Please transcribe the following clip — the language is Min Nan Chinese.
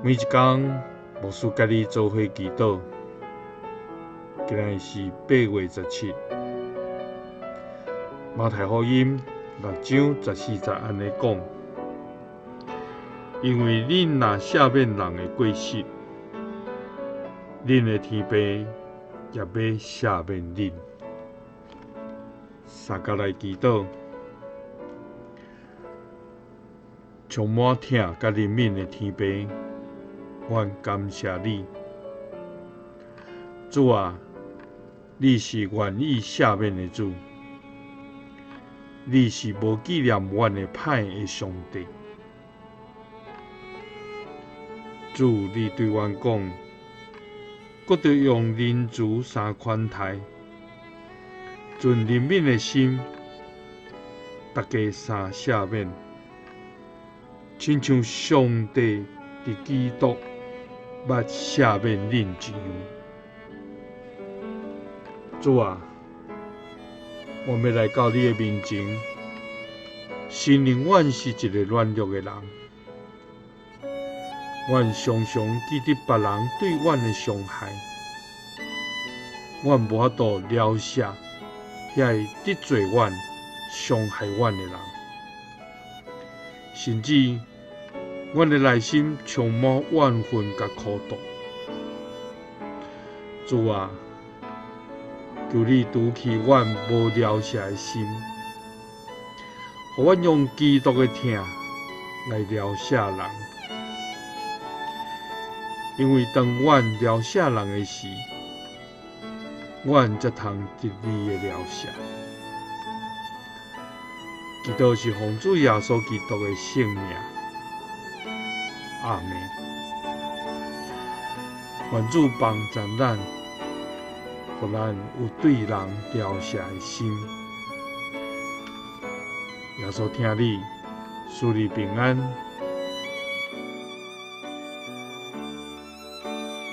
每一工，牧師佮你做伙祈禱。今日是8月17，馬太福音6章14節按呢講：因為恁若赦免人的過失，恁的天父也欲赦免恁。三佮來祈禱，充滿疼佮憐憫的天父，阮感謝你，主啊，你是願意赦免的主，你是無紀念阮的歹的上帝。主，你對阮講，閣著用仁慈三寬待，存憐憫的心，逐家三赦免，親像上帝佇基督捌赦免恁一樣。主啊，阮欲來到你的面前，承認阮是一个軟弱的人。阮常常記得別人對阮的傷害，阮無法度饒赦遐个得罪阮、傷害阮的人，甚至阮的內心充滿怨恨佮苦毒。主啊，求你除去阮無饒赦的心，予阮用基督的疼來饒赦人。因為當阮饒赦人的時，阮才通得你的饒赦。祈禱是奉主耶穌基督的聖名，阿們。願主幫助咱，予咱有對人饒赦的心。耶穌疼你，賜你平安。